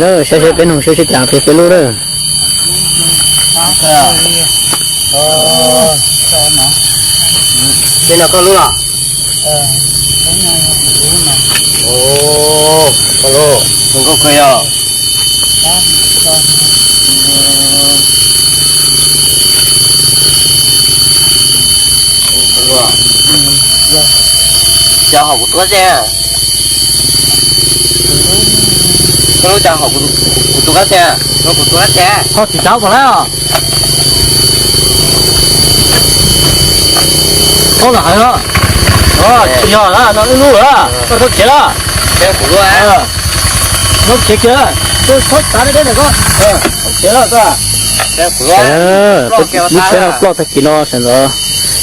Saib saib peb noog saib seb cas peb peb lub lawm. Peb no koj lub los? Koj lub, koj kawg yog. Cas hauv kuv tus kab xej? Koj lub cas hauv kuv tus kab xej? Kuv tus kab xej. Ho tsis tsav pom lawm. Thaub los hais los. Tsis yog lawm, no wb lub lawm, koj thaub khiav lawm. Thaub khiav kiag, thaub tsav deb deb ntawm koj. Thaub khiav lawm koj. Lub tsheb no ploj tag kis no sawv ntxov,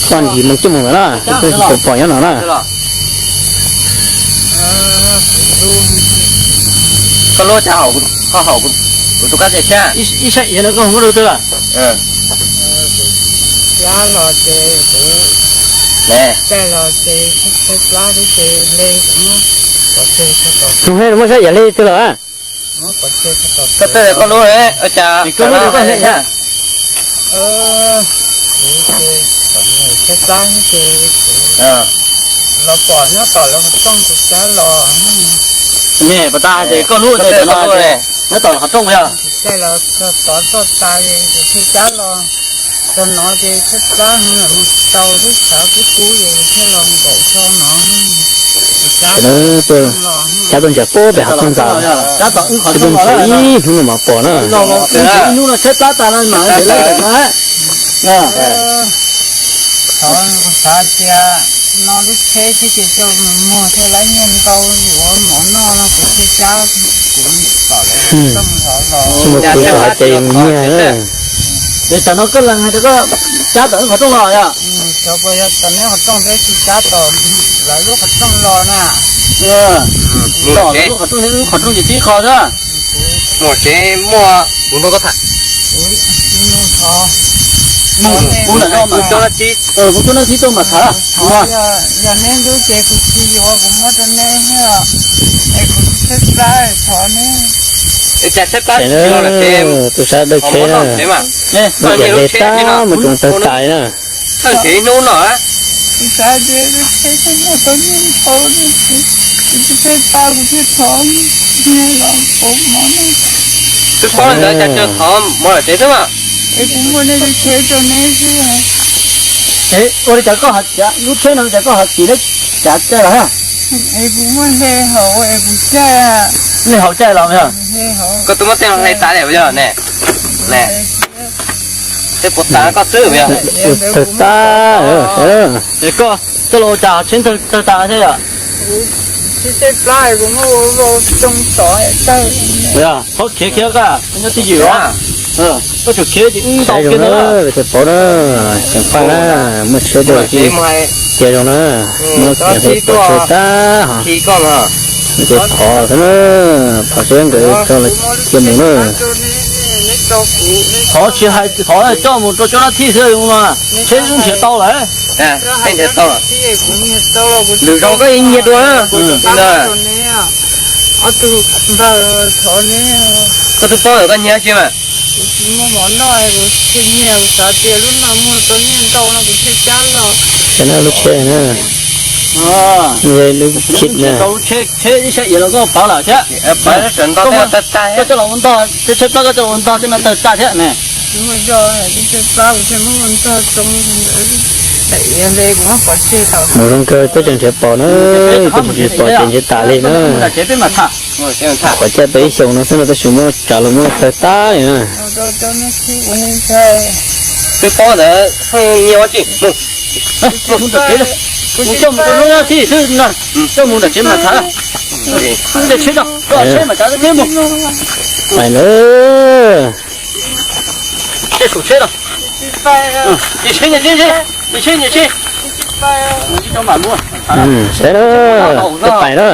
koj ntsis mus coj mus ntawd na, kuv twb tsis tau pom nyob no na. Koj lub cas hauv, koj hauv kuv tus kab xej thiab? Ib sab iav no koj mus muab rau twg? Tus he muab sab iav li twg los? Koj tej koj lub cas koj lub koj xej thiab? Nyem pas tas hais tias koj lub tej no nyob tom qhov rooj yog. Cab tuaj ntshav puag pem hav tsoog ntag. Cab tuaj ntshav ib hnub no mas pom na. Ib hnub no tsheb plab tas no mas xav tias no lub tsheb xwb ces coj mus muag thiaj lab nyiaj ntau yuav mov noj no kuv thiaj cab, kuv tom lawv rooj los. Kuv hais tias yuav mus nyiag na. Ces tam no koj lees hais tias koj cab tom wb qhov rooj los yog? Xyov puas yog tom neb qhov rooj thiab tsis cab tom lawv lub qhov rooj los na. Tom lawv lub qhov rooj thiab wb qhov rooj ces tib qho xwb. Muaj tsev muaj, kuv nrog koj tham. Kuv lam no mas, kuv coj nab thib tuaj mas tham. Yog neb ntub ces kuv tsis yuav, kuv muab rau neb, es kuv tsheb plab thov neb. Cas tsheb plab tsis yog los tsev, tus sawv daws tsheb na, muab iav le tag muab tsoos tawg tas na. Thawj tsev ib hnub no. Kuv xav tias lub tsheb twb muaj tau nyiaj ntau, kuv tsis tsheb plab kuv thiaj thov neb los pauv mov no. Twb paub li ntawd cas tseem thov mov los tsev xwb mas. Es kuv muaj nej lub tsheb rau neb xwb. Ua li cas koj, lub tsheb no cas koj ho tsis neb cav caij los? Es kuv muaj hle hauv es kuv caij. Nej haus caij los yog? Koj twb muab tej no hle tas lawm yog ne? Tej puas tas koj xwb yog? Tawg tas. Es koj coj los ua cas tsheb tawg tas thiab yom? Tsheb plab kuv muab ua tau tawg. Yog, txhob khiav khiav koj, nyob twj ywm os. Koj tseem khiav ces wb ntaus kiag ntawd. Tseem pab na, muaj tsheb dua cia zoo na, muab kiag hle pom tsheb tag ho. Ces thov xwb na, thov seb nkawd tso cia mus na. Thov tsis hais, thov coj mus rau cov nab thij xwb no, tsheb wb nrhiav tau lawm. Lwm zaus koj nyiag dua. Koj twb paub lawm koj nyiag tsis mas. Ces no lub tsheb na, lub khib na. Tsheb ib sab iav los koj pov lawm thiab. Koj coj los ua ntog, tsheb plab koj coj los ua ntog tej no tawg tas thiab ne. Mus zoo kawg, tuaj tseem nrhiav pom na, tuaj tseem nrhiav pom ces nrhiav tas li na. Qhov caj tau ib xyoos no xwb no tab sis muab tsav los muab tawg tas li na. Twb paub ntawd, nyiag ua tsi. Mus nram tsev, mus coj mus rau lub tij xwb na, coj mus nram tsev mas thav. Tej tsheb no, koj tsheb mas tsav teb mus. Pais lawm. Tej saum tsheb no. Nyias tsheb, nyias tsheb, nyias tsheb, nyias tsheb. Saib na, peb pais na.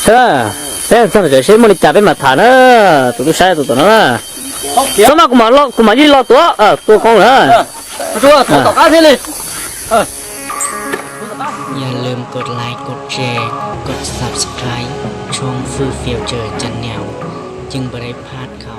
Saib na, peb txog nram tsev seb muaj li cas peb mam tham na. Tus tub saib tus tom no na. Txhob maj, kuv mam li los tuav, tua koob lawm.อย่าลืมกดไลค์ กดแชร์ กด Subscribe ช่อง Food Future Channel จึงบ่ได้พลาดข่าวสาร